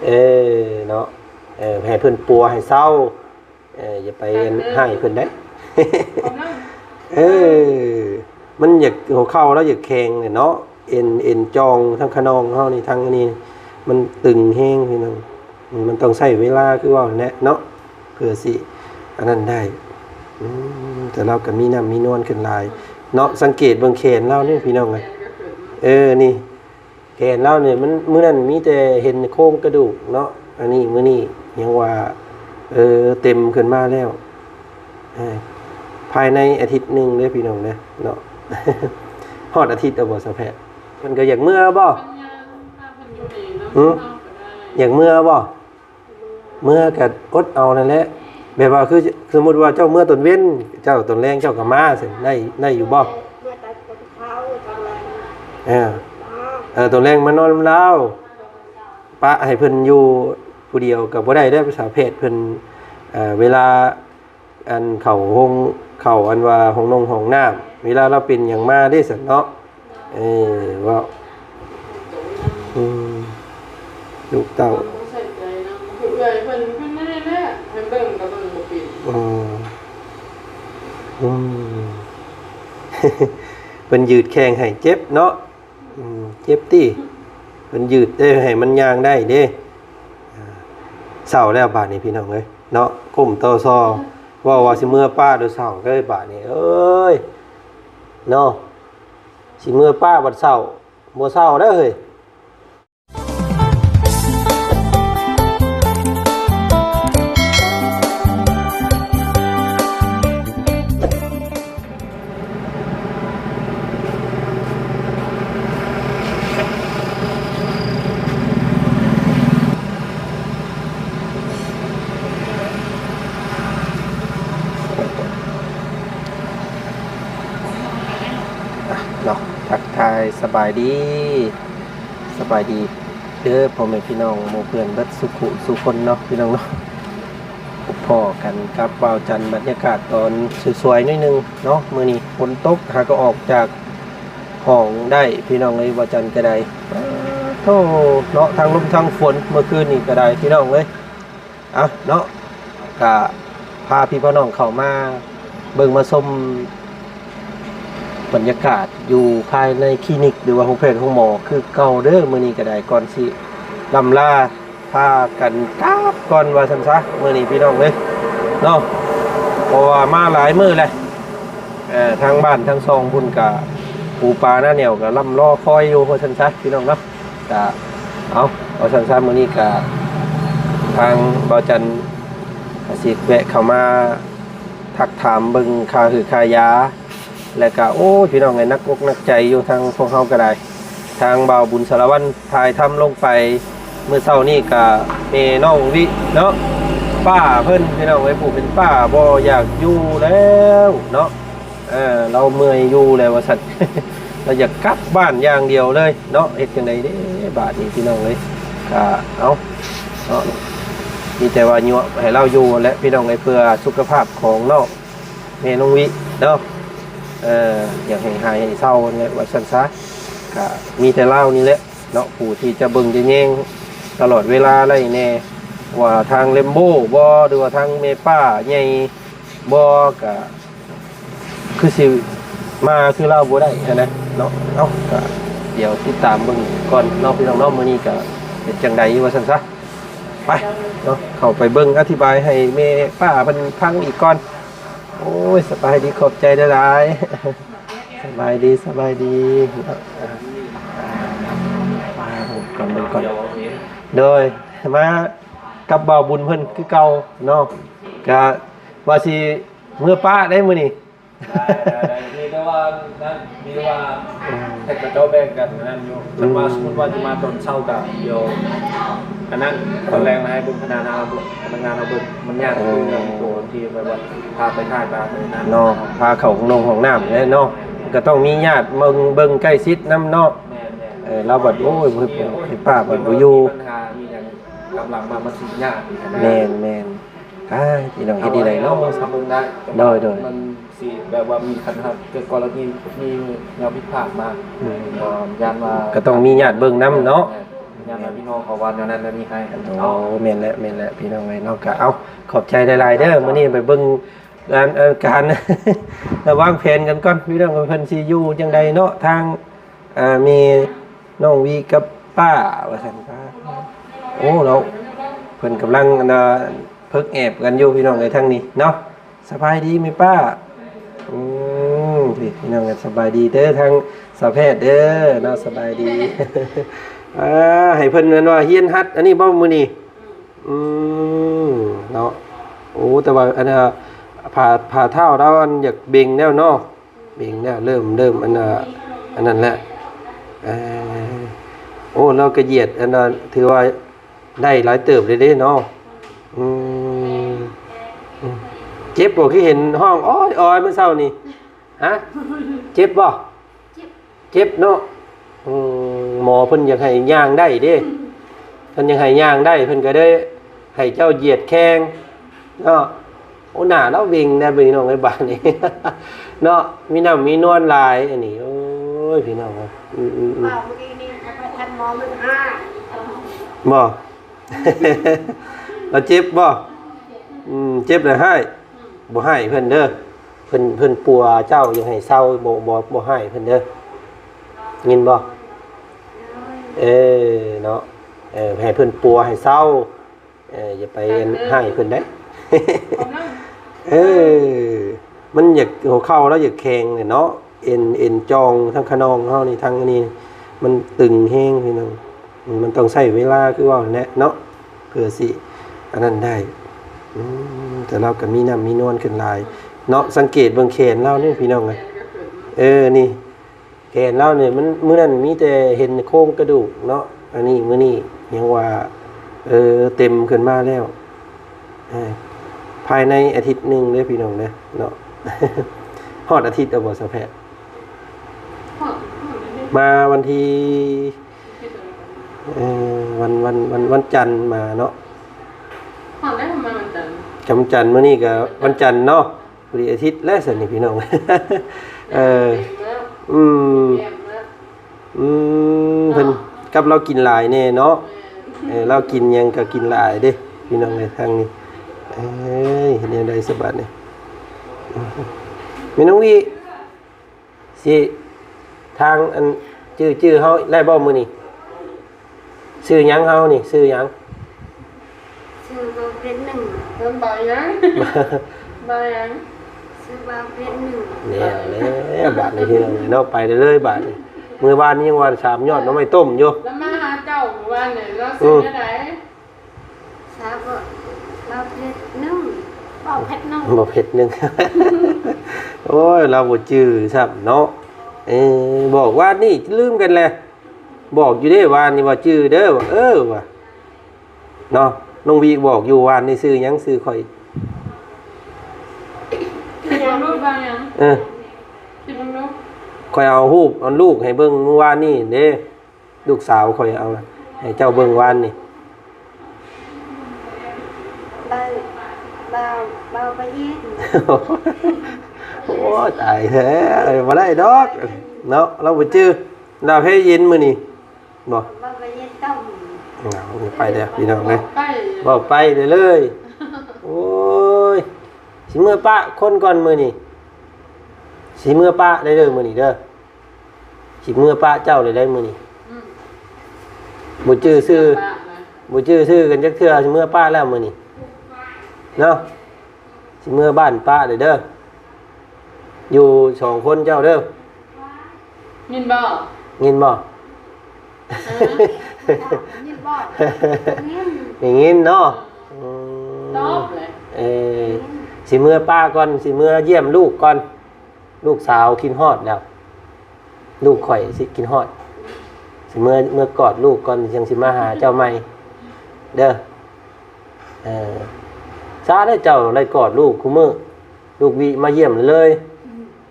ເອີ ເນາະ ເອີ ໃຫ້ເພິ່ນປົວໃຫ້ເຊົາ ເອີ ຢ່າໄປອັນ ໃຫ້ເພິ່ນໄດ໋ ເອີ ມັນຢາກ ຫົວເຂົ່າລາວຢາກແຂງແຫຼະເນາະ ເອັນ ເອັນຈອງທາງຂະໜອງເຮົານີ້ ທາງອັນນີ້ ມັນຕຶງແຮງພີ່ນ້ອງ ມັນຕ້ອງໃຊ້ເວລາຄືເວົ້າຫັ້ນແຫຼະເນາະ ເພື່ອຊິອັນນັ້ນໄດ້ ອືມ ແຕ່ລາວກໍມີນ້ຳມີນວນຂຶ້ນຫຼາຍເນາະ ສັງເກດເບິ່ງແຂນລາວນີ້ພີ່ນ້ອງເອີຍ ເອີ ນີ້ ແຂນລາວນີ້ມັນ ມື້ນັ້ນມີແຕ່ເຫັນໂຄງກະດູກເນາະ ອັນນີ້ມື້ນີ້ຍັງວ່າ ເອີ ເຕັມຂຶ້ນມາແລ້ວ ເອີ ພາຍໃນອາທິດໜຶ່ງເດີພີ່ນ້ອງເດີເນາະ ຮອດອາທິດແລ້ວບໍ່ສາວແພດ? ເພິ່ນກໍຢາກເມືອບໍ່? ຫື? ຢາກເມືອບໍ່? ເມືອກໍອົດເອົານັ້ນແຫຼະ ແບບວ່າຄືສົມມຸດວ່າເຈົ້າເມືອຕອນເວັນ ເຈົ້າຕອນແລງເຈົ້າກໍມາຊັ້ນ ໄດ້ ໄດ້ຢູ່ບໍ່? ເອີ ເອີ ຕອນແລງມານອນນຳລາວ ປະໃຫ້ເພິ່ນຢູ່ຜູ້ດຽວກໍບໍ່ໄດ້ເດ້ ສາວແພດເພິ່ນ ເອີ ເວລາ ອັນເຂົ້າໂຮງ ເຂົ້າອັນວ່າຫ້ອງນົງຫ້ອງນ້ຳ ເວລາລາວເປັນຫຍັງມາເດ້ຊັ້ນເນາະ ເອີ ເວົ້າ ອືມ ລູກເຕົ້າ ເອີ ເພິ່ນ ເພິ່ນນັ້ນແຫຼະ ໃຫ້ເບິ່ງກໍເບິ່ງບໍ່ເປັນ ອືມ ອືມ ເພິ່ນຢືດແຂ້ງໃຫ້ເຈັບເນາະ ອືມ ເຈັບຕິ ເພິ່ນຢືດໄດ້ໃຫ້ມັນຍ່າງໄດ້ເດ້ ເຊົາແລ້ວບາດນີ້ພີ່ນ້ອງເອີຍເນາະ ກົ້ມຕໍ່ຊໍ ເວົ້າວ່າຊິເມືອປ້າໂດຍເຊົາເດີບາດນີ້ເອີຍ ເນາະ ຊິເມືອປ້າບັດເຊົາ ບໍ່ເຊົາເດີເຮີ້ຍ. ເນາະ ທັກທາຍສະບາຍດີ ສະບາຍດີເດີພໍ່ແມ່ພີ່ນ້ອງໝູ່ເພື່ອນເບິດສູ່ຜູ້ສູ່ຄົນເນາະ ພີ່ນ້ອງເນາະ. ພົບພໍ້ກັນກັບບ່າວຈັນ ບັນຍາກາດຕອນສວຍໆໜ້ອຍໜຶ່ງເນາະ ມື້ນີ້ຝົນຕົກ ຫາກໍອອກຈາກຫ້ອງໄດ້ ພີ່ນ້ອງເອີຍ ບ່າວຈັນກໍໄດ້ ໂທ້ ເນາະ ທັງລົມທັງຝົນ ເມື່ອຄືນນີ້ກໍໄດ້ ພີ່ນ້ອງເອີຍ. ເອົາເນາະ ກະພາພີ່ພານ້ອງເຂົ້າມາເບິ່ງມາຊົມບັນຍາກາດຢູ່ພາຍໃນຄລີນິກ ຫຼືວ່າໂຮງແພດໂຮງໝໍຄືເກົ່າເດີ ມື້ນີ້ກໍໄດ້ ກ່ອນຊິລ່ຳລາ ພາກັນກັບກ່ອນວ່າຊັ້ນຊະ ມື້ນີ້ພີ່ນ້ອງເອີຍເນາະ ເພາະວ່າມາຫຼາຍມື້ແລ້ວ ເອີ ທາງບ້ານທາງຊ່ອງພຸ້ນກະປູປາໜ້າແໜວກະລ່ຳລໍຄອຍຢູ່ວ່າຊັ້ນຊະ ພີ່ນ້ອງເນາະ ກະ ເອົາ ວ່າຊັ້ນຊະ ມື້ນີ້ກະທາງບ່າວຈັນກະຊິແວະເຂົ້າມາ ທັກຖາມເບິ່ງຄ່າຫືອຄ່າຢາ ແລະກະ ໂອ້ຍ ພີ່ນ້ອງເອີຍ ໜັກອົກໜັກໃຈຢູ່ ທາງພວກເຮົາກໍໄດ້ ທາງບ່າວບຸນສາລະວັນຖ່າຍທຳລົງໄປ ມື້ເຊົ້ານີ້ກະແມ່ນ້ອງວິເນາະ ປ້າເພິ່ນ ພີ່ນ້ອງເອີຍ ຜູ້ເປັນປ້າບໍ່ຢາກຢູ່ແລ້ວເນາະ ເອີ ລາວເມື່ອຍຢູ່ແລ້ວວ່າຊັ້ນ ລາວຢາກກັບບ້ານຢ່າງດຽວເລີຍເນາະ ເຮັດຈັ່ງໃດເດ້ບາດນີ້ ພີ່ນ້ອງເອີຍ ກະ ເອົາ ເນາະ ມີແຕ່ວ່າຍົວະໃຫ້ລາວຢູ່ຫັ້ນແຫຼະ ພີ່ນ້ອງເອີຍ ເພື່ອສຸຂະພາບຂອງນ້ອງ ແມ່ນ້ອງວິເນາະ ເອີ ຢາກໃຫ້ຫາຍໃຫ້ເຊົາແຫຼະວ່າຊັ້ນຊະ ກະມີແຕ່ລາວນີ້ແຫຼະເນາະ ຜູ້ທີ່ຈະເບິ່ງຈະແຍງຕະຫຼອດເວລາໄດ້ແດ່ ວ່າທາງແຣມໂບບໍ ຫຼືວ່າທາງແມ່ປ້າໃຫຍ່ບໍ ກະຄືຊິມາຄືລາວບໍ່ໄດ້ຫັ້ນນະເນາະ ເອົາ ກະດຽວຕິດຕາມເບິ່ງກ່ອນເນາະ ພີ່ນ້ອງເນາະ ມື້ນີ້ກະເປັນຈັ່ງໃດວ່າຊັ້ນຊະ ໄປເນາະ ເຂົ້າໄປເບິ່ງອະທິບາຍໃຫ້ແມ່ປ້າເພິ່ນຟັງອີກກ່ອນ. ໂອ້ຍ ສະບາຍດີ ຂອບໃຈຫຼາຍໆ ສະບາຍດີ ສະບາຍດີ ມາເບິ່ງກ່ອນ ມາເບິ່ງກ່ອນ ໂດຍ ມາກັບບ່າວບຸນເພິ່ນຄືເກົ່າເນາະ ກະວ່າຊິເມືອປ້າໄດ້ມື້ນີ້ ໄດ້ ໄດ້ ໄດ້ ມີແຕ່ວ່ານັ້ນ ມີແຕ່ວ່າ ເອີ ໃຫ້ເຂົາເຈົ້າແບ່ງກັນອັນນັ້ນຢູ່ ອືມ ຄັນວ່າສົມມຸດວ່າຈະມາຕອນເຊົ້າກະ ດຽວອັນນັ້ນ ອືມ ຕອນແລງນະໃຫ້ເບິ່ງພະນັກງານເຮົາເບິ່ງ ພະນັກງານເຮົາເບິ່ງ ມັນຍາກ ເອີ ຄືເລື່ອງໂຕທີ່ແບບວ່າພາໄປຖ່າຍຕາມນັ້ນເນາະ ພາເຂົ້າໂຮງນົງຫ້ອງນ້ຳແຫຼະເນາະ ກໍຕ້ອງມີຍາດເບິ່ງ ເບິ່ງໃກ້ຊິດນຳເນາະ ແມ່ນໆ ເອີ ລາວບັດ ໂອ້ຍ ເອີ ເອີ ເອີ ປ້າບັດບໍ່ຢູ່ ມີບັນຫາມີຫຍັງ ກຳລັງມາ ມາສີດຫຍ້າອີກຫັ້ນນະ ແມ່ນໆ ອ້າຍ ພີ່ນ້ອງເຮັດຈັ່ງໃດເນາະ ເອົາໄວ້ເບິ່ງໄດ້ ໂດຍໆ ມັນຊິແບບວ່າມີ ຄັນຫາກເກີດກໍລະນີມີແນວຜິດພາດມາ ອືມ ກໍຢ້ານວ່າ ກໍຕ້ອງມີຍາດເບິ່ງນຳເນາະ ແມ່ນ ຍາມພີ່ນ້ອງເຂົາວ່າແນວນັ້ນແນວນີ້ໃຫ້ ໂອ້ ເນາະ ແມ່ນແຫຼະ ແມ່ນແຫຼະ ພີ່ນ້ອງເອີຍເນາະ. ກະ ເອົາ ຂອບໃຈຫຼາຍໆເດີ ມື້ນີ້ໄປເບິ່ງ ອັນ ອັນການ ແລະ ວາງແຜນກັນກ່ອນ ພີ່ນ້ອງ ວ່າເພິ່ນຊິຢູ່ຈັ່ງໃດເນາະ ທາງ ອ່າ ມີນ້ອງວີກັບປ້າວ່າຊັ້ນ. ໂອ້ ເນາະ ເພິ່ນກຳລັງ ອັນນ່າ ເພິກແອບກັນຢູ່ ພີ່ນ້ອງເອີຍ ທາງນີ້ເນາະ. ສະບາຍດີແມ່ປ້າ. ອືມ ພີ່ນ້ອງ ສະບາຍດີເດີ ທາງສາວແພດເດີເນາະ ສະບາຍດີ. ອ່າ ໃຫ້ເພິ່ນ ແມ່ນວ່າ ຮຽນຫັດອັນນີ້ບໍ່ມື້ນີ້? ອືມ ເນາະ. ໂອ້ ແຕ່ວ່າ ອັນນ່າ ຝາ ຝາເທົ້າລາວ ອັນ ຢາກເບັ່ງແລ້ວເນາະ ເບັ່ງແລ້ວ ເລີ່ມ ເລີ່ມ ອັນນ່າ ອັນນັ້ນແຫຼະ. ເອີ ໂອ້ ລາວກະຢຽດ ອັນນ່າ ຖືວ່າ ໄດ້ຫຼາຍເຕີບເລີຍເດ້ເນາະ. ອືມ ອືມ ເຈັບບໍ່? ຄືເຫັນຮ້ອງ ໂອຍ ໂອຍ ມື້ເຊົ້ານີ້. ຮະ? ເຈັບບໍ່? ເຈັບ ເຈັບເນາະ. ອືມ ໝໍເພິ່ນຢາກໃຫ້ຍ່າງໄດ້ເດ້ ເພິ່ນຢາກໃຫ້ຍ່າງໄດ້ ເພິ່ນກະເລີຍໃຫ້ເຈົ້າຢຽດແຂ້ງເນາະ. ໂອ້ ໜ້າລາວເວັ່ງແດ່ພີ່ນ້ອງເອີຍ ບາດນີ້ເນາະ ມີນ້ຳມີນວນຫຼາຍອັນນີ້. ໂອ້ຍ ພີ່ນ້ອງເອີຍ ອືມໆໆ ເວົ້າມື້ກີ້ນີ້ ເຂົາໄປທັນໝໍມັນຫ້າ ບໍ່? ລາວເຈັບບໍ່? ອືມ ເຈັບແລ້ວຮ້າຍ ບໍ່ຮ້າຍເພິ່ນເດີ ເພິ່ນ ເພິ່ນປົວເຈົ້າ ຢາກໃຫ້ເຊົາ ບໍ່ ບໍ່ ບໍ່ຮ້າຍເພິ່ນເດີ ຍິນບໍ່? ເອີ ເນາະ ເອີ ໃຫ້ເພິ່ນປົວໃຫ້ເຊົາ. ເອີ ຢ່າໄປ ເອີ ຮ້າຍເພິ່ນໄດ໋. ເອີ ມັນຢາກ ຫົວເຂົ່າລາວຢາກແຂງແຫຼະເນາະ ເອັນ ເອັນຈອງທາງຂະໜອງເຮົານີ້ ທາງອັນນີ້ ມັນຕຶງແຮງພີ່ນ້ອງ. ມັນຕ້ອງໃຊ້ເວລາ ຄືເວົ້າຫັ້ນແຫຼະເນາະ ເພື່ອຊິອັນນັ້ນໄດ້. ອືມ ແຕ່ລາວກະມີນ້ຳມີນວນຂຶ້ນຫຼາຍເນາະ. ສັງເກດເບິ່ງແຂນລາວນີ້ ພີ່ນ້ອງເອີຍ. ເອີ ນີ້ ແຂນລາວນີ້ມັນ ມື້ນັ້ນມີແຕ່ເຫັນໂຄງກະດູກເນາະ ອັນນີ້ມື້ນີ້ຍັງວ່າ ເອີ ເຕັມຂຶ້ນມາແລ້ວ. ເອີ ພາຍໃນອາທິດໜຶ່ງເດີພີ່ນ້ອງເດີເນາະ. ຮອດອາທິດແລ້ວບໍ່ສາວແພດ? ຮອດ ຮອດອາທິດ ມາວັນທີ ເອີ ວັນ ວັນ ວັນ ວັນຈັນມາເນາະ. ຮອດແລ້ວ ມາວັນຈັນ ກະວັນຈັນ ມື້ນີ້ກະວັນຈັນເນາະ. ພໍດີອາທິດແລ້ວຊັ້ນນີ້ພີ່ນ້ອງ. ເອີ ອືມ ອືມ ເພິ່ນກັບລາວກິນຫຼາຍແນ່ເນາະ. ເອີ ລາວກິນຫຍັງກະກິນຫຼາຍເດ້ພີ່ນ້ອງເອີຍ ທາງນີ້. ເອີຍ ເຮັດແນວໃດສະບາດນີ້ ແມ່ນ້ອງວິ ຊິ ທາງອັນ ຈື່ ຈື່ເຮົາໄດ້ບໍ່ມື້ນີ້? ຊື່ຫຍັງເຮົານີ້? ຊື່ຫຍັງ? ຊື່ບ່າວເພັດໜຶ່ງ. ເອີ້ນບ່າວຫຍັງ? ບ່າວຫຍັງ? ຊື່ບ່າວເພັດໜຶ່ງ. ແລ້ວ ແລ້ວບາດນີ້ພີ່ນ້ອງເນາະ ໄປເລີຍບາດນີ້. ມື້ວານນີ້ຍັງວ່າສາມຍອດໜໍ່ໄມ້ຕົ້ມຢູ່ ລະມາຫາເຈົ້າມື້ວານນີ້ ລາວຊື່ແນວໃດ? ສາວ ບ່າວເພັດໜຶ່ງ. ບ່າວເພັດໜຶ່ງ ບ່າວເພັດໜຶ່ງ. ໂອ້ຍ ລາວບໍ່ຈື່ຊ້ຳເນາະ. ເອີ ບອກວານນີ້ລືມກັນແຫຼະ ບອກຢູ່ເດ້ວານນີ້ວ່າຈື່ເດີ ວ່າ ເອີ ວ່າ ເນາະ. ນ້ອງວິບອກຢູ່ວານນີ້ ຊື່ຫຍັງ? ຊື່ຂ້ອຍ ຊິເບິ່ງຮູບວ່າຫຍັງ? ເອີ ຊິເບິ່ງຮູບ ຂ້ອຍເອົາຮູບ ເອົາລູກໃຫ້ເບິ່ງມື້ວານນີ້ເດ້ ລູກສາວຂ້ອຍເອົາໃຫ້ເຈົ້າເບິ່ງວານນີ້. ບ່າວ ບ່າວ ບ່າວໄປເຮັດ. ໂອ້ ຕາຍແທ້ ບໍ່ໄດ້ດອກເນາະ ລາວບໍ່ຈື່. ລາວແພ້ເຢັນມື້ນີ້ ບໍ່ ບໍ່ໄປເຮັດຕ້ອງ ເອົາ ໄປແລ້ວພີ່ນ້ອງເອີຍ ເວົ້າໄປເລີຍ. ໂອ້ຍ ຊິເມືອປະຄົນກ່ອນມື້ນີ້ ຊິເມືອປະໄດ້ເດີມື້ນີ້ເດີ ຊິເມືອປະເຈົ້າໄດ້ໄດ໋ມື້ນີ້. ອືມ ບໍ່ຈື່ຊື່ ປະນະ ບໍ່ຈື່ຊື່ກັນຈັກເທື່ອ ຊິເມືອປະແລ້ວມື້ນີ້ເນາະ. ຊິເມືອບ້ານປ້າເດີ ຢູ່ສອງຄົນເຈົ້າເດີ ຍິນບໍ່? ຍິນບໍ່? ຮະ? ຍິນບໍ່? ຍິນ ໄດ້ຍິນເນາະ. ອືມ ຕອບເລີຍ ເອີ ຊິເມືອປ້າກ່ອນ ຊິເມືອຢ້ຽມລູກກ່ອນ ລູກສາວຄິດຮອດແລ້ວ ລູກຂ້ອຍຊິຄິດຮອດ ຊິເມືອ ເມືອກອດລູກກ່ອນ ຈັ່ງຊິມາຫາເຈົ້າໃໝ່ເດີ. ເອີ ຊາແລ້ວເຈົ້າໄດ້ກອດລູກຄູ່ມື້ ລູກວິມາຢ້ຽມເລີຍ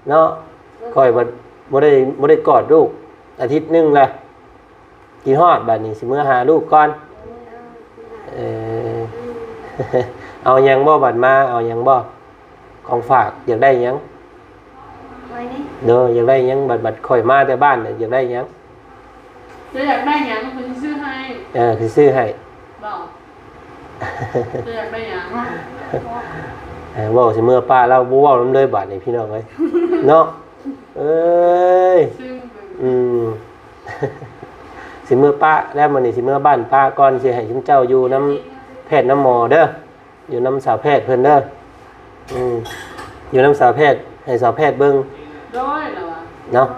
ເນາະ. ຂ້ອຍບັດບໍ່ໄດ້ ບໍ່ໄດ້ກອດລູກອາທິດໜຶ່ງແລ້ວ ຄິດຮອດ ບັດນີ້ຊິເມືອຫາລູກກ່ອນ. ເອີ ເອົາຫຍັງບໍ່ບັດມາ ເອົາຫຍັງບໍ່? ຂອງຝາກ ຢາກໄດ້ຫຍັງ? ຂ້ອຍນີ້ ໂດຍ ຢາກໄດ້ຫຍັງ? ບັດ ບັດຂ້ອຍມາແຕ່ບ້ານ ຢາກໄດ້ຫຍັງ? ເຈົ້າຢາກໄດ້ຫຍັງ ເພິ່ນຊິຊື້ໃຫ້. ເອີ ຊິຊື້ໃຫ້ ບໍ່ ເຈົ້າຢາກໄດ້ຫຍັງ? ເອີ ເວົ້າຊິເມືອປະລາວ ບໍ່ເວົ້ານຳເລີຍບາດນີ້ພີ່ນ້ອງເອີຍ ເນາະ. ເອີຍ ອືມ ຊິເມືອປະແລ້ວ ມື້ນີ້ຊິເມືອບ້ານປະກ່ອນ ຊິໃຫ້ຊຸມເຈົ້າຢູ່ນຳແພດນຳໝໍເດີ ຢູ່ນຳສາວແພດເພິ່ນເດີ. ອືມ ຢູ່ນຳສາວແພດ ໃຫ້ສາວແພດເບິ່ງ ໂດຍ ລະວ່າ ເນາະ.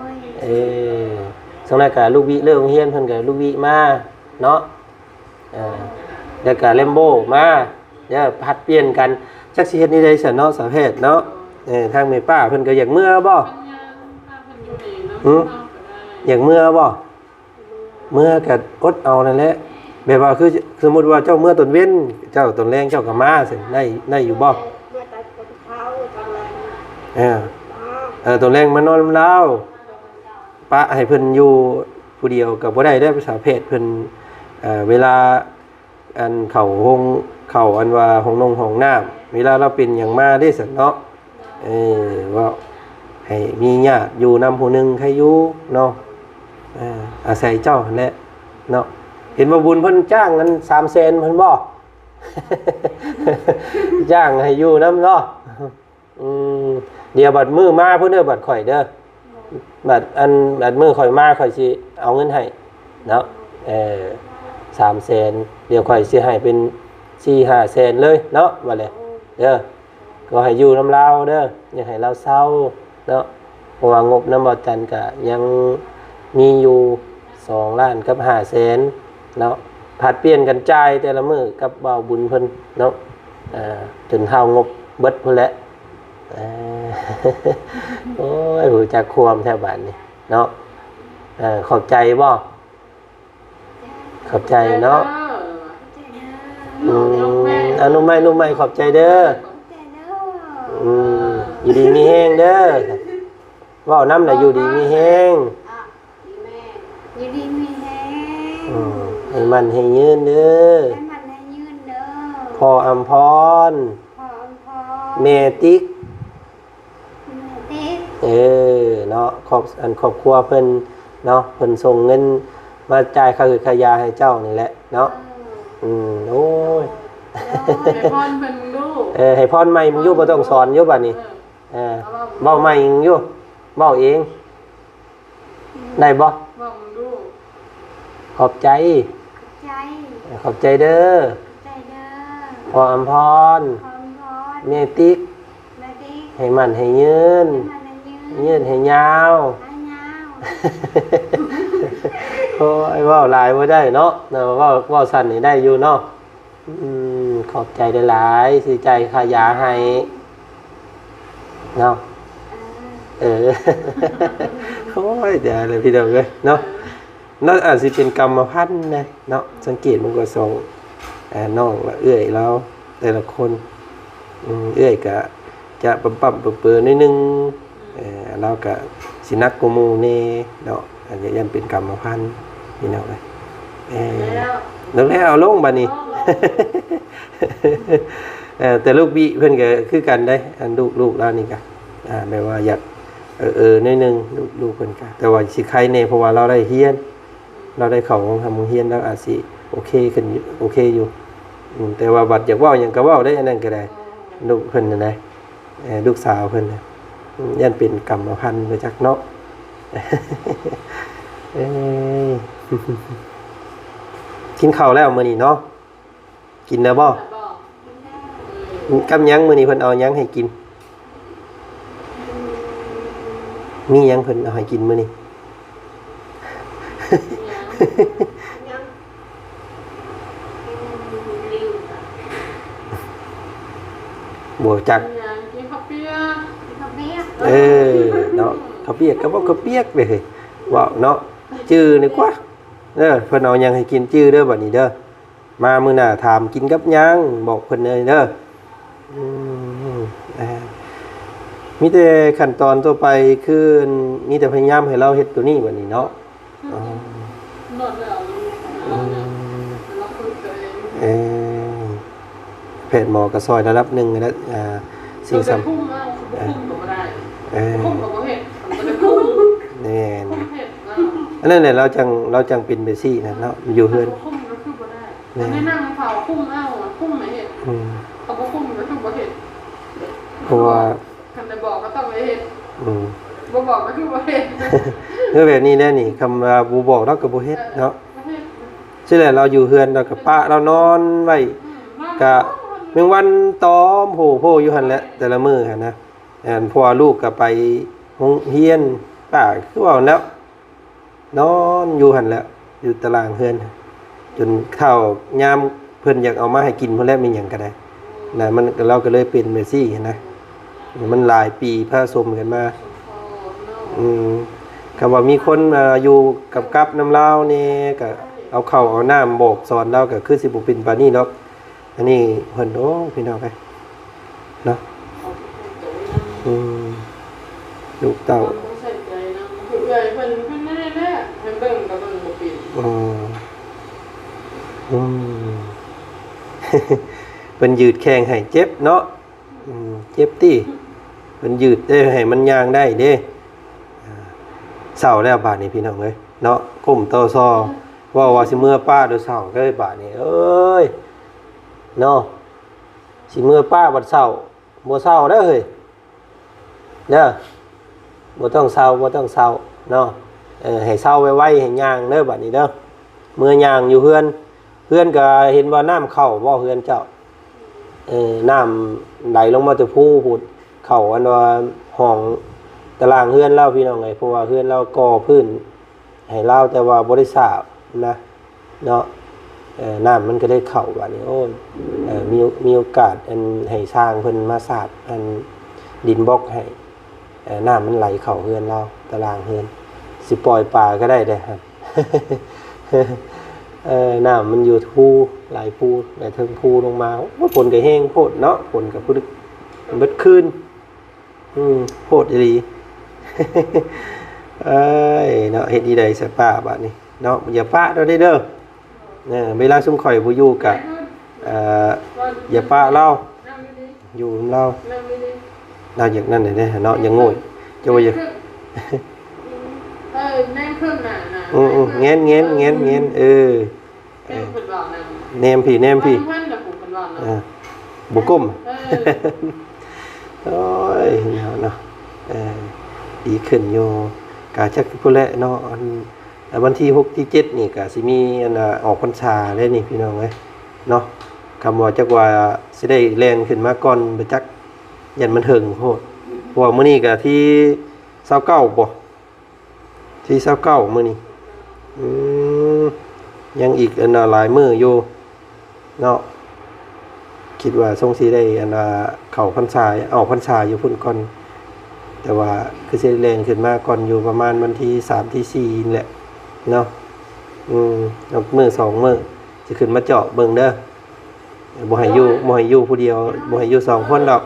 ເອີ ຊ່ວງນັ້ນກະລູກວິເລີກໂຮງຮຽນ ເພິ່ນກະລູກວິມາເນາະ. ເອີ ແລ້ວກະແຣມໂບມາ ເດີ ຜັດປ່ຽນກັນ ຈັກຊິເຮັດແນວໃດຊັ້ນເນາະ ສາວແພດເນາະ. ເອີ ທາງແມ່ປ້າເພິ່ນກໍຢາກເມືອບໍ່? ຫື? ຢາກເມືອບໍ່? ເມືອກໍອົດເອົານັ້ນແຫຼະ ແບບວ່າຄືສົມມຸດວ່າເຈົ້າເມືອຕອນເວັນ ເຈົ້າຕອນແລງເຈົ້າກໍມາຊັ້ນ ໄດ້ ໄດ້ຢູ່ບໍ່? ເອີ ເອີ ຕອນແລງມານອນນຳລາວ ປະໃຫ້ເພິ່ນຢູ່ຜູ້ດຽວກໍບໍ່ໄດ້ເດ້ ສາວແພດເພິ່ນ ເອີ ເວລາ ອັນເຂົ້າໂຮງ ເຂົ້າອັນວ່າຫ້ອງນົງຫ້ອງນ້ຳ ເວລາລາວເປັນຫຍັງມາເດ້ຊັ້ນເນາະ. ເອີ ເວົ້າໃຫ້ມີຍາດຢູ່ນຳຜູ້ໜຶ່ງໃຄຢູ່ເນາະ. ເອີ ອາໄສເຈົ້າຫັ້ນແຫຼະເນາະ. ເຫັນວ່າບຸນເພິ່ນຈ້າງອັນສາມແສນເພິ່ນບໍ່? ຈ້າງໃຫ້ຢູ່ນຳເນາະ. ອືມ ດຽວບັດມື້ມາພຸ້ນເດີ ບັດຂ້ອຍເດີ ບັດອັນ ບັດມື້ຂ້ອຍມາ ຂ້ອຍຊິເອົາເງິນໃຫ້ເນາະ. ເອີ ສາມແສນ ດຽວຂ້ອຍຊິໃຫ້ເປັນສີ່ຫ້າແສນເລີຍເນາະ ບັດນີ້ເດີ. ກໍໃຫ້ຢູ່ນຳລາວເດີ ຢ່າໃຫ້ລາວເຊົາເນາະ ເພາະວ່າງົບນຳບ່າວຈັນກະຍັງມີຢູ່ສອງລ້ານກັບຫ້າແສນເນາະ ຜັດປ່ຽນກັນຈ່າຍແຕ່ລະມື້ກັບບ່າວບຸນເພິ່ນເນາະ. ເອີ ຈົນເທົ່າງົບເບິດພຸ້ນແຫຼະ. ເອີ ໂອ້ຍ ຮູ້ຈັກຄວາມແທ້ບາດນີ້ເນາະ. ເອີ ຂອບໃຈບໍ່? ຂອບໃຈເນາະ. ອືມ ອະນຸໄມ ນຸໄມ ຂອບໃຈເດີ. ອືມ ຢູ່ດີມີແຮງເດີ. ເວົ້ານຳລະຢູ່ດີມີແຮງ. ຢູ່ດີມີແຮງ. ອືມ ໃຫ້ໝັ້ນໃຫ້ຍືນເດີ. ໃຫ້ໝັ້ນໃຫ້ຍືນເດີ. ພໍ່ອຳພອນ. ພໍ່ອຳພອນ. ແມ່ຕິກ. ແມ່ຕິກ. ເອີ ເນາະ ຄອບ ອັນຄອບຄົວເພິ່ນເນາະ ເພິ່ນສົ່ງເງິນມາຈ່າຍຄ່າຫືດຄ່າຢາໃຫ້ເຈົ້ານີ້ແຫຼະເນາະ. ເອີ ອືມ ໂອ້ຍ ໃຫ້ພອນເພິ່ນເບິ່ງດູ. ເອີ ໃຫ້ພອນໃໝ່ເບິ່ງຢູ່ ບໍ່ຕ້ອງສອນຢູ່ບາດນີ້. ເອີ ເອີ ເວົ້າໃໝ່ເບິ່ງຢູ່ ເວົ້າເອງ. ໄດ້ບໍ່? ເວົ້າເບິ່ງດູ. ຂອບໃຈ. ຂອບໃຈ. ຂອບໃຈເດີ. ຂອບໃຈເດີ. ພໍ່ອຳພອນ. ພໍ່ອຳພອນ. ແມ່ຕິກ. ແມ່ຕິກ. ໃຫ້ໝັ້ນໃຫ້ຍືນ. ໃຫ້ໝັ້ນໃຫ້ຍືນ. ຍືນໃຫ້ຍາວ. ໃຫ້ຍາວ. ໂອ້ຍ ເວົ້າຫຼາຍບໍ່ໄດ້ເນາະ ເນາະ ເວົ້າ ເວົ້າສັ້ນນີ້ໄດ້ຢູ່ເນາະ. ອືມ ຂອບໃຈຫຼາຍໆ ຊິຈ່າຍຄ່າຢາໃຫ້ເນາະ. ເອີ ໂອ້ຍ ດຽວເລີຍພີ່ນ້ອງເອີຍເນາະ. ເອີ ເນາະ ອາດຊິເປັນກຳມະພັນນະເນາະ. ສັງເກດມັນກໍສອງ ເອີ ນ້ອງລະເອື້ອຍລາວແຕ່ລະຄົນ ອືມ ເອື້ອຍກະຈະປ້ຳໆເປີໆໜ້ອຍໜຶ່ງ. ເອີ ລາວກະຊິໜັກກວ່າໝູ່ແດ່ເນາະ ອັນນີ້ຢ້ານເປັນກຳມະພັນພີ່ນ້ອງເອີຍ. ເອີ ແລ້ວ ແລ້ວເອົາລົງບາດນີ້. ເອີ ແຕ່ລູກບິເພິ່ນກະຄືກັນເດ້ ອັນລູກ ລູກລາວນີ້ກະ ອ່າ ແບບວ່າຢາກເອີໆໜ້ອຍໜຶ່ງ ລູກ ລູກເພິ່ນກະ ແຕ່ວ່າຊິໄຄແດ່ ເພາະວ່າລາວໄດ້ຮຽນ ລາວໄດ້ເຂົ້າໂຮງຮ່ຳໂຮງຮຽນ ລາວອາດຊິໂອເຄຂຶ້ນ ໂອເຄຢູ່. ອືມ ແຕ່ວ່າບັດຢາກເວົ້າຫຍັງກໍເວົ້າໄດ້ ອັນນັ້ນກໍໄດ້ ລູກເພິ່ນນັ້ນໄດ໋ ເອີ ລູກສາວເພິ່ນນະ. ອືມ ຢ້ານເປັນກຳມະພັນບໍ່ຈັກເນາະ. ເອີ ກິນເຂົ້າແລ້ວມື້ນີ້ເນາະ? ກິນແລ້ວບໍ່? ກິນແລ້ວ. ກັບຫຍັງ? ມື້ນີ້ເພິ່ນເອົາຫຍັງໃຫ້ກິນ? ມີຫຍັງເພິ່ນເອົາໃຫ້ກິນມື້ນີ້? ຫຍັງ? ຫຍັງ? ບໍ່ຈັກ. ກິນຫຍັງ? ກິນເຂົ້າປຽກ. ກິນເຂົ້າປຽກ. ເອີ ເນາະ ເຂົ້າປຽກກໍບອກເຂົ້າປຽກເດ້ ເວົ້າເນາະ ຈື່ນີ້ກວ່າ. ເອີ ເພິ່ນເອົາຫຍັງໃຫ້ກິນ ຈື່ເດີບັດນີ້ເດີ. ມາມື້ໜ້າຖາມກິນກັບຫຍັງ ບອກເພິ່ນແດ່ເດີ. ອືມ ເອີ ມີແຕ່ຂັ້ນຕອນຕໍ່ໄປ ຄືມີແຕ່ພະຍາຍາມໃຫ້ລາວເຮັດໂຕນີ້ບັດນີ້ເນາະ. ອືມ ອືມ ເອີ ແພດໝໍກໍຊ່ອຍລະດັບໜຶ່ງແລ້ວ ອ່າ ສິ່ງສຳ ເອີ ເອີ ແມ່ນ ອັນນັ້ນແຫຼະ ລາວຈັ່ງ ລາວຈັ່ງເປັນແບບຊີ້ນະເນາະ ຢູ່ເຮືອນ. ໃຫ້ນັ່ງເຝົ້າຄຸມເອົາ ຄຸມໃຫ້ເຮັດ ອືມ ເຂົາບໍ່ຄຸມກໍຄືບໍ່ເຮັດ ເພາະວ່າ ຄັນໄດ້ບອກກໍຕ້ອງໄດ້ເຮັດ ອືມ ບໍ່ບອກກໍຄືບໍ່ເຮັດ ຄືແບບນີ້ແຫຼະນີ້ ຄຳວ່າບໍ່ບອກລາວກໍບໍ່ເຮັດເນາະ ເອີ ບໍ່ເຮັດ ຊິແຫຼະ ລາວຢູ່ເຮືອນລາວກໍປະລາວນອນໄວ້ ອືມ ນອນ ກະ ນອນ ແມງວັນຕອມໂພໆຢູ່ຫັ້ນແຫຼະ ແຕ່ລະມື້ຫັ້ນນະ ອັນ ເພາະວ່າລູກກໍໄປໂຮງຮຽນ ປ້າຄືເວົ້າແລ້ວ ນອນຢູ່ຫັ້ນແຫຼະ ຢູ່ຕາລາງເຮືອນ ຈົນເຂົ້າຍາມເພິ່ນຢາກເອົາມາໃຫ້ກິນພຸ້ນແຫຼະ ແມ່ນຫຍັງກໍໄດ້ນະ ມັນ ລາວກໍເລີຍເປັນແບບຊີ້ຫັ້ນນະ ມັນຫຼາຍປີປະສົມກັນມາ ອືມ ຄຳວ່າມີຄົນ ເອີ ຢູ່ກັບກັບນຳລາວແດ່ ກໍເອົາເຂົ້າເອົານ້ຳບອກສອນລາວ ກໍຄືຊິບໍ່ເປັນປານນີ້ດອກ. ອັນນີ້ເພິ່ນ ໂອ້ ພີ່ນ້ອງເອີຍ ເນາະ ອືມ ລູກເຕົ້າ ບໍ່ໃສ່ໃຈນຳ ຄືເອື້ອຍເພິ່ນ ເພິ່ນນັ້ນແຫຼະ ໃຫ້ເບິ່ງກໍເບິ່ງບໍ່ເປັນ ອືມ ອືມ ເພິ່ນຢືດແຂ້ງໃຫ້ເຈັບເນາະ ອືມ ເຈັບຕິ ເພິ່ນຢືດໄດ້ໃຫ້ມັນຍ່າງໄດ້ເດ້ ເຊົາແລ້ວບາດນີ້ ພີ່ນ້ອງເອີຍ ເນາະ ກົ້ມຕໍ່ຊໍ ເວົ້າວ່າຊິເມືອປ້າໂດຍເຊົາເດີບາດນີ້ ເອີຍ ເນາະ ຊິເມືອປ້າບັດເຊົາ ບໍ່ເຊົາເດີເຮີ້ຍ ເດີ ບໍ່ຕ້ອງເຊົາ ບໍ່ຕ້ອງເຊົາເນາະ ເອີ ໃຫ້ເຊົາໄວໆ ໃຫ້ຍ່າງເດີບາດນີ້ເດີ ເມືອຍ່າງຢູ່ເຮືອນ ເຮືອນກໍເຫັນວ່ານ້ຳເຂົ້າບໍ່ເຮືອນເຈົ້າ ເອີ ນ້ຳໄຫຼລົງມາແຕ່ພູພຸ້ນ ເຂົ້າອັນວ່າຫ້ອງຕາລາງເຮືອນລາວ ພີ່ນ້ອງເອີຍ ເພາະວ່າເຮືອນລາວກໍ່ພື້ນໃຫ້ລາວ ແຕ່ວ່າບໍ່ໄດ້ສາບນະ ເນາະ ເອີ ນ້ຳມັນກໍເລີຍເຂົ້າບາດນີ້ ໂອ້ຍ ເອີ ມີ ມີໂອກາດ ອັນ ໃຫ້ຊ່າງເພິ່ນມາສາບ ອັນ ດິນບລັອກໃຫ້ ເອີ ນ້ຳມັນໄຫຼເຂົ້າເຮືອນລາວ ຕາລາງເຮືອນ ຊິປ່ອຍປາກໍໄດ້ເດ້ຫັ້ນ ເອີ ນ້ຳມັນຢູ່ພູ ຫຼາຍພູ ຫຼາຍເທິງພູລົງມາ ໂອ້ຍ ຝົນກໍແຮງໂພດເນາະ ຝົນກໍປຶກເບິດຄືນ. ອືມ ໂພດອີ່ຫຼີ ເອີຍ ເນາະ ເຮັດອີ່ໃດຊະປ້າບາດນີ້ເນາະ ຢ່າປະເຮົາເດີ ເອີ ເວລາຊຸມຂ້ອຍບໍ່ຢູ່ກະ ເອີ ຢ່າປະລາວ ຢູ່ນຳລາວ ລາວຢາກນັ້ນແດ່ເນາະ ຢ່າໂງ່ຍ ເຈົ້າວ່າຢ່າ ເອີ ແນມເຄິ່ງໜ້າ ອືມ ແນມເຄິ່ງ ແງນ ແງນ ແງນ ແງນ ເອີ ແນມເພິ່ນເວົ້ານຳ ແນມພີ້ ແນມພີ້ ເພິ່ນນະ ຜູ້ເພິ່ນເວົ້ານຳ ເອີ ບໍ່ກົ້ມ ເອີ ໂອ້ຍ ເນາະ ເນາະ ເອີ ດີຂຶ້ນຢູ່ ກະຈັກພຸ້ນແຫຼະເນາະ ອັນ ວັນທີຫົກ ທີເຈັດນີ້ກະຊິມີ ອັນ ອອກພັນສາແລ້ວນີ້ ພີ່ນ້ອງເອີຍ ເນາະ ຄຳວ່າຈັກວ່າຊິໄດ້ແລ່ນຂຶ້ນມາກ່ອນບໍ່ຈັກ ຢ້ານມັນເຖິງໂພດ ເພາະວ່າມື້ນີ້ກະທີຊາວເກົ້າບໍ? ທີຊາວເກົ້າມື້ນີ້ ອືມ ຍັງອີກອັນນະຫຼາຍມື້ຢູ່ເນາະ ຄິດວ່າຊົງຊິໄດ້ອັນວ່າເຂົ້າພັນສາ ອອກພັນສາຢູ່ພຸ້ນກ່ອນ ແຕ່ວ່າຄືຊິໄດ້ແລ່ນຂຶ້ນມາກ່ອນຢູ່ປະມານວັນທີສາມ ທີສີ່ນີ້ແຫຼະເນາະ ອືມ ອີກມື້ສອງມື້ຊິຂຶ້ນມາເຈາະເບິ່ງເດີ ບໍ່ໃຫ້ຢູ່ ບໍ່ໃຫ້ຢູ່ຜູ້ດຽວ ບໍ່ໃຫ້ຢູ່ສອງຄົນດອກ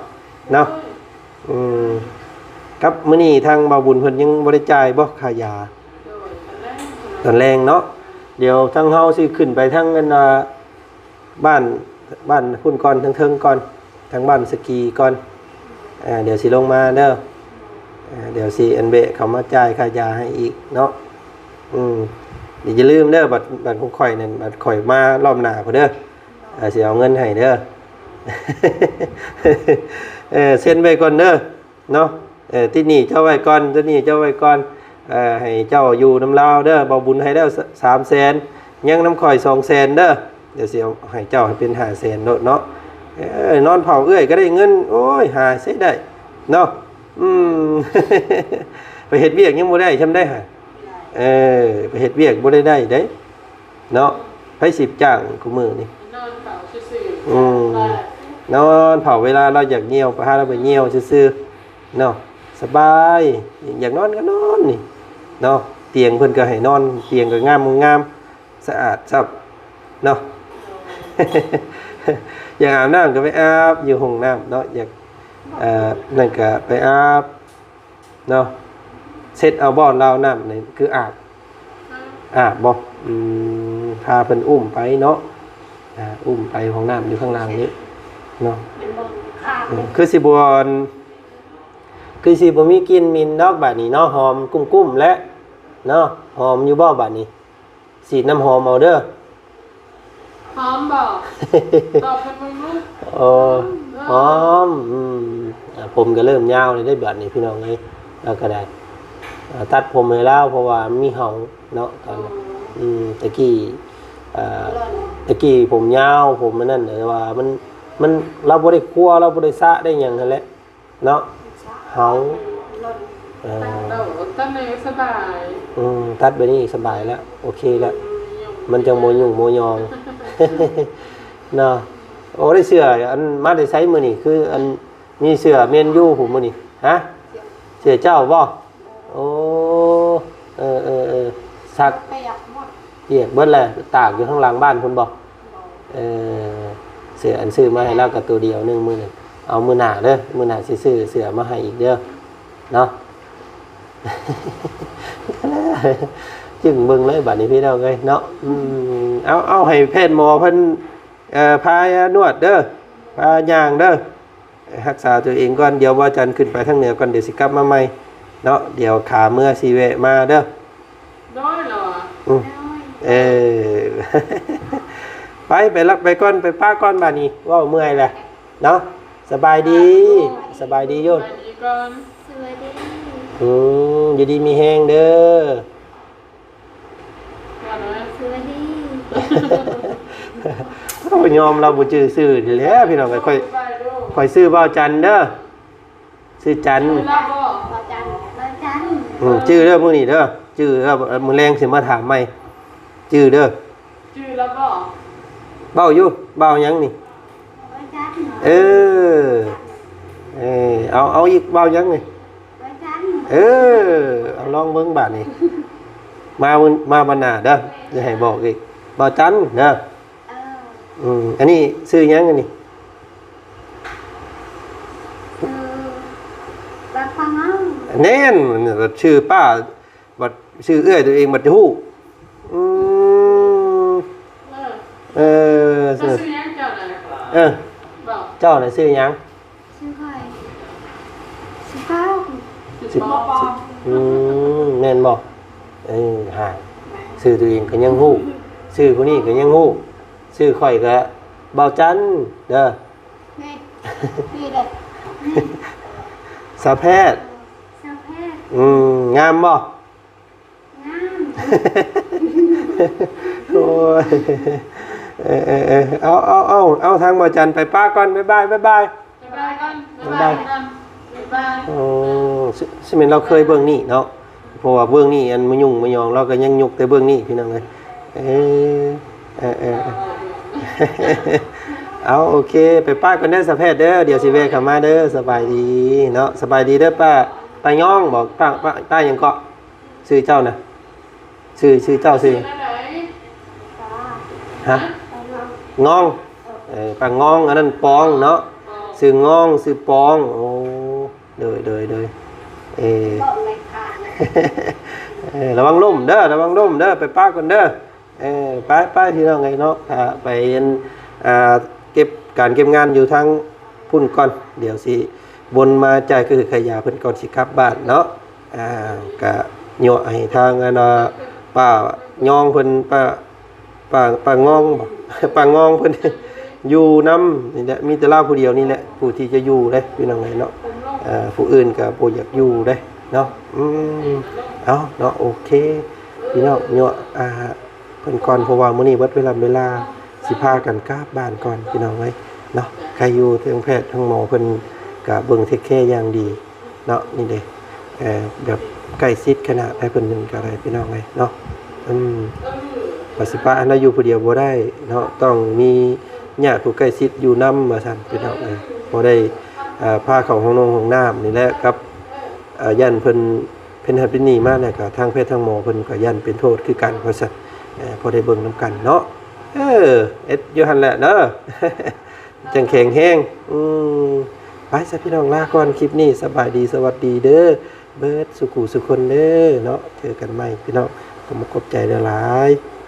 ເນາະ ອືມ ກັບມື້ນີ້ທາງບ່າວບຸນເພິ່ນຍັງບໍ່ໄດ້ຈ່າຍບໍ່ຄ່າຢາ? ຕອນແລງເນາະ ດຽວທາງເຮົາຊິຂຶ້ນໄປທາງອັນ ອ່າ ບ້ານ ບ້ານພຸ້ນກ່ອນ ເທິງໆ ກ່ອນ ທາງບ້ານສະກີກ່ອນ ອ່າ ດຽວຊິລົງມາເດີ ອ່າ ດຽວຊິອັນແວະເຂົ້າມາຈ່າຍຄ່າຢາໃຫ້ອີກເນາະ ອືມ ຢ່າລືມເດີ ບັດ ບັດຂອງຂ້ອຍນັ້ນ ບັດຂ້ອຍມາລອບໜ້າພຸ້ນເດີ ເອີ ຊິເອົາເງິນໃຫ້ເດີ ເອີ ເຊັນໄວ້ກ່ອນເດີເນາະ ເອີ ຕິດໜີ້ເຈົ້າໄວ້ກ່ອນ ຕິດໜີ້ເຈົ້າໄວ້ກ່ອນ ເອີ ໃຫ້ເຈົ້າຢູ່ນຳລາວເດີ ບ່າວບຸນໃຫ້ແລ້ວສາມແສນ ຍັງນຳຂ້ອຍສອງແສນເດີ ດຽວຊິເອົາໃຫ້ເຈົ້າໃຫ້ເປັນຫ້າແສນໂລດເນາະ ເອີ ນອນເຝົ້າເອື້ອຍກໍໄດ້ເງິນ ໂອ້ຍ ຫາໃສໄດ້ເນາະ ອືມ ໄປເຮັດວຽກຍັງບໍ່ໄດ້ຊ່ຳໄດ້ຫາ ເອີ ໄປເຮັດວຽກບໍ່ໄດ້ໄດ້ເດ້ ເນາະ ໃຜຊິຈ້າງຄູ່ມື້ນີ້ ນອນເຝົ້າຊື່ໆ ອືມ ນອນເຝົ້າ ເວລາລາວຢາກຍ່ຽວ ໄປຫາລາວໄປຍ່ຽວຊື່ໆ ເນາະ ສະບາຍ ຢາກນອນກໍນອນນີ້ເນາະ ຕຽງເພິ່ນກໍໃຫ້ນອນ ຕຽງກໍງາມໆ ສະອາດຊ້ຳເນາະ ຢາກອາບນ້ຳກໍໄປອາບຢູ່ຫ້ອງນ້ຳເນາະ ຢາກ ເອີ ນັ້ນກໍໄປອາບ ເນາະ ເຊັດເອົາບໍ່ລາວ ນ້ຳນີ້ຄືອາບ ອາບບໍ່ ອືມ ພາເພິ່ນອຸ້ມໄປເນາະ ອາ ອຸ້ມໄປຫ້ອງນ້ຳຢູ່ຂ້າງຫຼັງນີ້ເນາະ ອືມ ຄືຊິບໍ່ ຄືຊິບໍ່ມີກິ່ນໝິ່ນດອກບາດນີ້ເນາະ ຫອມກຸ້ມໆ ແຫຼະເນາະ ຫອມຢູ່ບໍ່ບາດນີ້ ສີດນ້ຳຫອມເອົາເດີ ຫອມບໍ່? ຕອບເພິ່ນເບິ່ງລູກ. ໂອ້ ຫອມ ອືມ ອ່າ ຜົມກໍເລີ່ມຍາວແລ້ວເດ້ບາດນີ້ ພີ່ນ້ອງເອີຍ. ລາວກໍໄດ້ ອ່າ ຕັດຜົມໃຫ້ລາວ ເພາະວ່າມີເຫົາເນາະ ຕອນ ອືມ ອືມ ແຕ່ກີ້ ອ່າ ແຕ່ກີ້ຜົມຍາວ ຜົມອັນນັ້ນ ແຕ່ວ່າມັນ ມັນ ລາວບໍ່ໄດ້ຄົວ ລາວບໍ່ໄດ້ສະໄດ້ຫຍັງຫັ້ນແຫຼະ ເນາະ ເຫົາ ເອີ ຕັດແບບນີ້ສະບາຍ ອືມ ຕັດແບບນີ້ສະບາຍແລ້ວ ໂອເຄແລ້ວ ອືມ ມັນຈັ່ງບໍ່ຫຍຸ້ງບໍ່ຫຍອງ ເນາະ. ໂອ້ ໄດ້ເສື້ອອັນມາແຕ່ໃສມື້ນີ້ ຄືອັນມີເສື້ອແມນຢູພຸ້ນມື້ນີ້ ຮະ ເສື້ອເຈົ້າບໍ່? ໂອ້ ເອີໆໆ ຊັກ ປຽກໝົດ ປຽກເບິດແລ້ວ ຕາກຢູ່ທາງຫຼັງບ້ານພຸ້ນບໍ່? ເອີ ເສື້ອອັນຊື້ມາໃຫ້ລາວກໍໂຕດຽວໜຶ່ງມື້ນີ້ ເອົາມື້ໜ້າເດີ ມື້ໜ້າຊິຊື້ເສື້ອມາໃຫ້ອີກເດີ ເນາະ. ຈຶ່ງເບິ່ງເລີຍບາດນີ້ພີ່ນ້ອງເອີຍເນາະ ອືມ ເອົາ ເອົາໃຫ້ແພດໝໍເພິ່ນ ເອີ ພານວດເດີ ພາຍ່າງເດີ. ຮັກສາຕົວເອງກ່ອນ ດຽວວ່າຈັນຂຶ້ນໄປທາງເໜືອກ່ອນ ດຽວຊິກັບມາໃໝ່ເນາະ ດຽວຂາເມືອຊິແວະມາເດີ. ໂດຍ ເອີ ໄປ ໄປລະ ໄປກ່ອນ ໄປປະກ່ອນບາດນີ້ ເວົ້າເມື່ອຍແລ້ວເນາະ. ສະບາຍດີ ສະບາຍດີໂຍນ ສະບາຍດີກ່ອນ ສະບາຍດີ ອືມ ຢູ່ດີມີແຮງເດີ. ສະບາຍດີ ໂອ້ຍ ຍອມລາວບໍ່ຈື່ຊື່ນີ້ແຫຼະພີ່ນ້ອງເອີຍ. ຂ້ອຍ ຂ້ອຍຊື່ບ່າວຈັນເດີ ຊື່ຈັນ ຊື່ລາວບໍ່? ບ່າວຈັນ ບ່າວຈັນ ອືມ ຈື່ເດີມື້ນີ້ເດີ ຈື່ເດີ ມື້ແລງຊິມາຖາມໃໝ່ ຈື່ເດີ ຈື່ລາວບໍ່? ເວົ້າຢູ່ ບ່າວຫຍັງນີ້? ເອີ ເອີ ເອົາ ເອົາອີກ ບ່າວຫຍັງນີ້? ເອີ ເອົາລອງເບິ່ງບາດນີ້ ມາມື້ ມາວັນໜ້າເດີ ຢ່າໃຫ້ບອກອີກ ບ່າວຈັນເດີ. ເອີ ອືມ ອັນນີ້ຊື່ຫຍັງອັນນີ້? ຊື່ ບັດປາງອງ ແນ່ນ ຊື່ປ້າ ບັດຊື່ເອື້ອຍຕົວເອງບັດຈະຮູ້. ອືມ ເອີ ເອີ ເຈົ້າຊື່ຫຍັງເຈົ້ານະ? ເອີ ເຈົ້ານະຊື່ຫຍັງ? ຊື່ຂ້ອຍ ຊື່ປອງ ຊື່ປອງ ອືມ ແມ່ນບໍ່? ເອີ ຫາ ຊື່ຕົວເອງກໍຍັງຮູ້ ຊື່ຜູ້ນີ້ກໍຍັງຮູ້ ຊື່ຂ້ອຍກໍບ່າວຈັນເດີ. ນີ້ ນີ້ເດີ ສາວແພດ ສາວແພດ ອືມ ງາມບໍ່? ງາມ ໂອ້ຍ ເອີໆໆ ເອົາ ເອົາ ເອົາ ເອົາ ທາງບ່າວຈັນໄປປະກ່ອນ ບາຍບາຍ ບາຍບາຍ ບາຍບາຍກ່ອນ ບາຍບາຍ ບາຍບາຍ ໂອ້ ຊິ ຊິແມ່ນລາວເຄີຍເບິ່ງນີ້ເນາະ ເພາະວ່າເບື້ອງນີ້ອັນມາຫຍຸ້ງມາຫຍອງ ລາວກໍຍັງຍົກແຕ່ເບື້ອງນີ້ພີ່ນ້ອງເອີຍ. ເອີ ເອີ ເອີ ເອົາ ໂອເຄ ໄປປະກ່ອນເດີສາວແພດເດີ ດຽວຊິແວ່ເຂົ້າມາເດີ. ສະບາຍດີເນາະ ສະບາຍດີເດີປ້າ ປ້າຍອງບໍ ປ້າ ປ້າ ປ້າຫຍັງເກາະ? ຊື່ເຈົ້ານະ ຊື່ ຊື່ເຈົ້າຊື່ຫຍັງ? ຮະ? ງອງ ເອີ ປ້າງອງ ອັນນັ້ນປອງເນາະ ຊື່ງອງ ຊື່ປອງ. ໂອ້ ໂດຍ ໂດຍ ໂດຍ ເອີ ເອີ ລະວັງລົ້ມເດີ ລະວັງລົ້ມເດີ ໄປປະກ່ອນເດີ. ເອີ ໄປ ໄປ ພີ່ນ້ອງເອີຍເນາະ ຖ້າໄປ ອ່າ ເກັບການເກັບງານຢູ່ທາງພຸ້ນກ່ອນ ດຽວຊິວົນມາຈ່າຍຄ່າເຮືອນຄ່າຢາເພິ່ນກ່ອນຊິກັບບ້ານເນາະ. ອ່າ ກະຍົວະໃຫ້ທາງອັນວ່າປ້າຍອງເພິ່ນ ປ້າ ປ້າ ປ້າງອງບໍ ປ້າງອງເພິ່ນຢູ່ນຳນີ້ແຫຼະ ມີແຕ່ລາວຜູ້ດຽວນີ້ແຫຼະ ຜູ້ທີ່ຈະຢູ່ເດ້ ພີ່ນ້ອງເອີຍເນາະ. ເອີ ຜູ້ອື່ນກະບໍ່ຢາກຢູ່ເດ້ເນາະ. ອືມ ເອົາເນາະ ໂອເຄ ພີ່ນ້ອງ ຍົວະ ອ່າ ເພິ່ນກ່ອນ ເພາະວ່າມື້ນີ້ເບິດເວລາ ເວລາຊິພາກັນກັບບ້ານກ່ອນ ພີ່ນ້ອງເອີຍເນາະ. ໃຄຢູ່ ທາງແພດທາງໝໍເພິ່ນກະເບິ່ງເທກແຄຢ່າງດີເນາະ. ນີ້ເດ້ ເອີ ແບບໃກ້ຊິດຂະໜາດໃຫ້ເພິ່ນນັ້ນກະໄດ້ ພີ່ນ້ອງເອີຍເນາະ. ອືມ ວ່າຊິປະໃຫ້ລາວຢູ່ຜູ້ດຽວບໍ່ໄດ້ເນາະ ຕ້ອງມີຍາດຜູ້ໃກ້ຊິດຢູ່ນຳວ່າຊັ້ນ ພີ່ນ້ອງເອີຍ. ບໍ່ໄດ້ ເອີ ພາເຂົ້າຫ້ອງນອນຫ້ອງນ້ຳນີ້ແຫຼະ ກັບ ເອີ ຢ້ານເພິ່ນ ເປັນຫັ້ນເປັນນີ້ມາແລ້ວ ກໍທາງແພດທາງໝໍເພິ່ນກໍຢ້ານເປັນໂທດຄືກັນວ່າຊັ້ນ. ເອີ ພໍໄດ້ເບິ່ງນຳກັນເນາະ. ເອີ ເຮັດຢູ່ຫັ້ນແຫຼະເດີ ຈັ່ງແຂງແຮງ. ອືມ ໄປຊະພີ່ນ້ອງ ລາກ່ອນຄລິບນີ້ ສະບາຍດີ ສະຫວັດດີເດີ ເບິດສູ່ຜູ້ສູ່ຄົນເດີເນາະ. ເຈີກັນໃໝ່ພີ່ນ້ອງ ກໍມາຂອບໃຈຫຼາຍໆ.